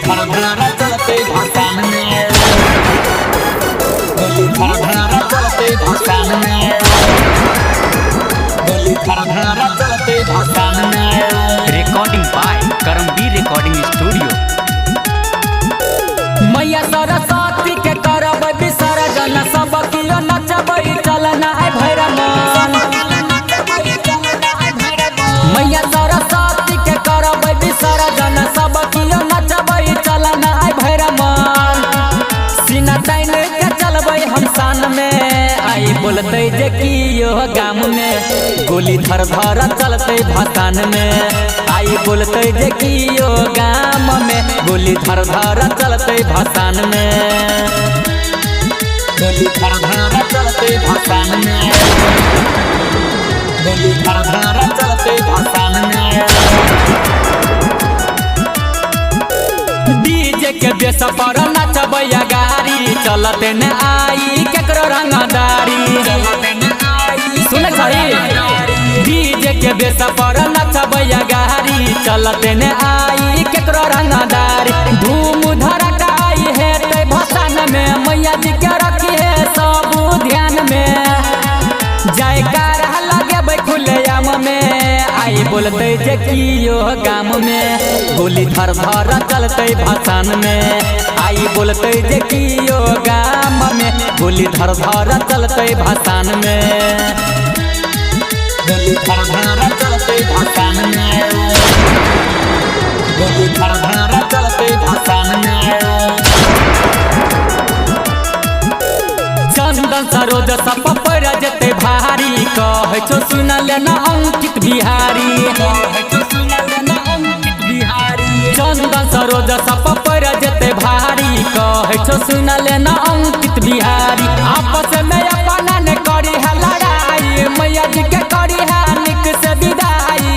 धर धर चलते भसान में, गोली धर धर चलते भसान में, गोली धर धर चलते भसान में। Recording by Karamveer recording studio. मैया सरस्वती के करब विसर्जन, सब कियो नचबै चलना आइ भैरमन। मैया सरस्वती के करब विसर्जन, सब कियो नचबै चलना आइ भैरमन। सीना तानि के चलबै हम शान में, आई बोलतै जे कियो गाम में, गोली धर धर चलतै भसान में। आई बोलतै जे कियो गाम में, गोली धर धर चलतै भसान में। गोली धर धर चलते भसान में, गोली धर धर चलते भसान में। डीजे के बेस पर नचबै गाड़ी, चलते न आई केकरो रंगदारी। सुन छही, डीजे के बेस पर नचबै गाड़ी, चलते न आई केकरो रंगदारी। धूम धड़का आई हेतै भसान में, मैया जी के रखी है सब ध्यान में। जयकार लगेबै खुलेआम में, आई बोलतै जे कियो गाम में, गोली धर धर चलतै भसान में। आई बोलतै जे कियो गाम में, गोली धर धर चलतै भसान में। गोली धर धर चलते भसान में, गोली धर धर चलते भसान में। चंदन सरोज सप पड़ जेतै भारी, कहै छौ सुन लेना अंकित बिहारी। चंदन सरोज सप पड़ जेतै भारी, कहै छौ सुन लेना अंकित बिहारी। आपस में अपना ने करी है लड़ाई, मैया जी के करी है निक से विदाई।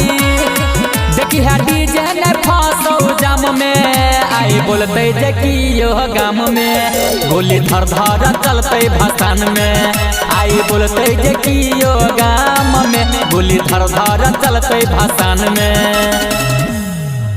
देखी है डीजे ने फंसौ जाम में, आई बोलतै जे कियो गाम में, गोली धर धर चलतै भसान में। आई बोलतै जे कियो गाम में, गोली धर धर चलतै भसान में।